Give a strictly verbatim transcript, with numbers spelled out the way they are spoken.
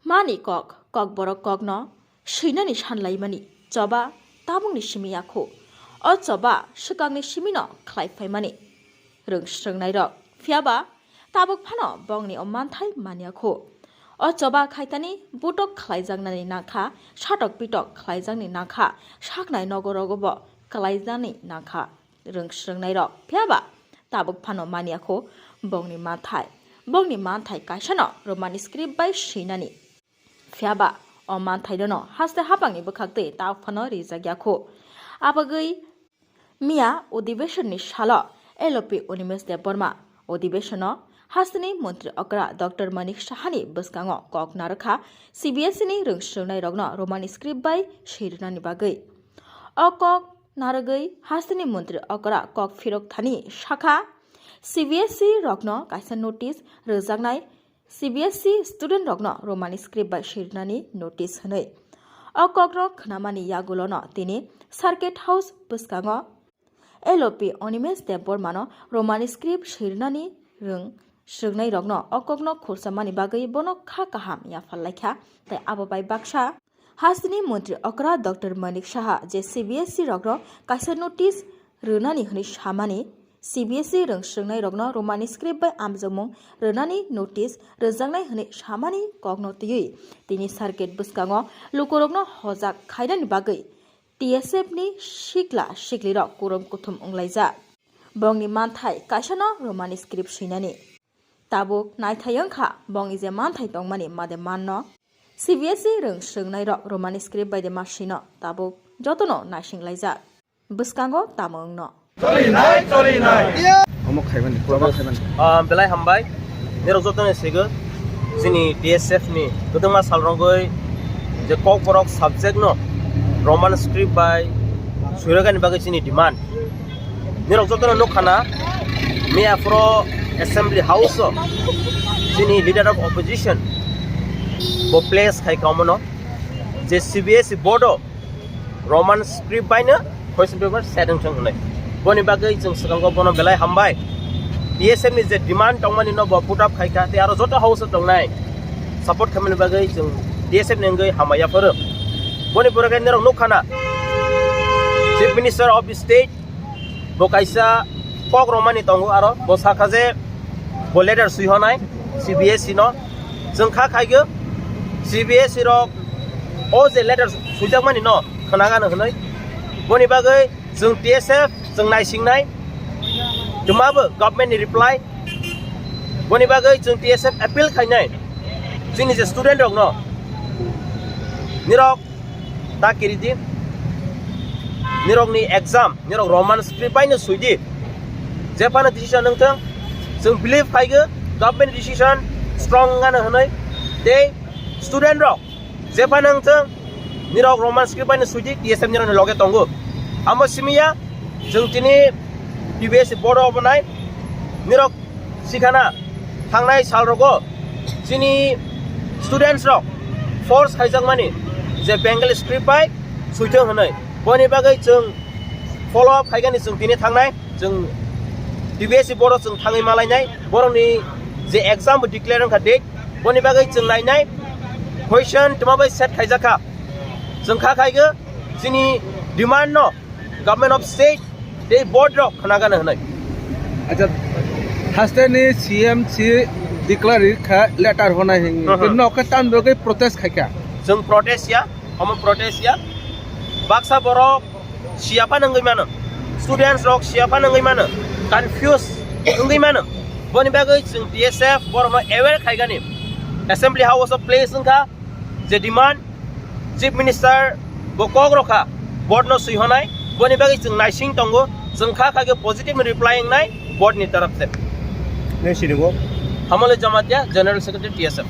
Mani kok, kokborok kokno swinani sanlaimani choba tabukni simi ya kho. O choba swkangni simino khlai phaimani. Rwng swrwngnairok. Phiya ba tabuk phano bongni o manthai man ya kho. O choba khaitani butok khlaijaknani nangkha, satok pitok khlaijakni nangkha, saknai nogorogo bo khlaijani nangkha. Rwng swrwngnairok. Phiya ba tabuk phano man ya kho bongni manthai. Bongni manthai kaisano Roman script bai swinani. Phiya ba o manthaino haste hapangni bwkhaktwi tabuk phano rijak ya kho. Abagwi miya odhibeshonni salo L O P Animesh Debbarma odhibeshono hasteni montri okra Doctor Manik Sahani bwskango kok narwkha C B S E ni rwng swrwngnairokno Roman script bai swi rwnani bagwi. O kok narwgwi hasteni montri okra kok phirok thani sakha, C B S E rokno kaisa notice rwjaknai, C B S E student rokno Roman script bai swirnani notice hwnwi. O kokno khwnamani yagulono tini Circuit House bwskango L O P Animesh Debbarmano Roman script swirnani rwng swrwngnairokno o kokno khursamani bagwi bono kha kaham yaphar laikha, tei abo bai baksa hasteni montri okra Doctor Manik Saha je C B S E rokno kaisa notice rwnani hwnwi samani, C B S E rwng swrwngnairokno Roman script bai amjokmung rwnani notice rwjaknai hwnwi samani kokno twiwi tini circuit bwskango lukurokno hojak khainani bagwi T S F ni sikla siklirok kurum kuthum wnglaijak. Bongni manthai kaisano Roman script swinani. Tabuk naithai wngkha bongni je manthai tongmani made manno. C B S E rwng swrwngnairok Roman script bai de ma swino tabuk jotono naisinglaijak. Bwskango tamo wngno. Choli nai, choli nai. Omo khaimani, kwbangma khaimani. Ah, belai hambai. Nirok jotono sego. Chini T S F ni kwbangma sal rogwi je kokborok subject no Roman script bai swirwgani bagwi chini demand. Nirok jotono nukha na, miya phoro Assembly House o chini Leader of Opposition bo place khai kaumano je C B S E board o Roman script baino question paper set wngthang hwnwi. Boni bagwi chwng swkango bono belai hambai. T S F ni je demand tongmani no bo put up khaikha, tei aro joto house o tongnai support khaimani bagwi chwng T S F ni wngwi hambai yapharo. Boni pore khe norok nukha na, Chief Minister of the State bo kaisa kok romani tongo, aro bo sakha je bo letter swi honai C B S E no. Chwng kha khaigw C B S E rok o je letter swijakmani no khwnagano hwnwi. Boni bagwi chwng T S F chwng naisingnai, twmabo government ni reply. Boni bagwi chwng T S F appeal khainai chini je student rok no, nirok ta kiridi, nirokni exam nirok Roman script baino swidi. Jephano decision wngthang, chwng believe khaigw government decision strong wngano hwnwi. Tei student rok jephano wngthang, nirok Roman script baino swidi, T S F nirokni loge tongo. Amo simiya chwng tini T B S board o obonai nirok sikhana thangnai sal rogo chini students rok force khaijakmani je Bengali script bai swithang hwnwi. Boni bagwi chwng follow up khaigani chwng tini thangnai, chwng T B S board o chwng thangwi malainai, borokni je exam bo declare wngkha date, boni bagwi chwng nainai question twma bai set khaijakha. Chwng kha khaigw chini demand no Government of State tei board rok khwnagana hwnwi. Acha, haste ni C M si declare kha letter honai hin. Aha. Tei nok khe tan rogwi protest khai kha. Chwng protest ya, omo protest ya. Baksa borok siya phan wngwi mano. Students rok siya phan wngwi mano. Confuse wngwi mano. Boni bagwi chwng T S F borokno aware khaigani. Assembly House of place wngkha. Je demand Chief Minister bo kok rokha, board no swi honai, boni bagwi chwng naising tongo, chwng kha kha khe positive reply wngnai board ni taraf se. Nai sini bo? Hamole Jamatia, General Secretary T S F.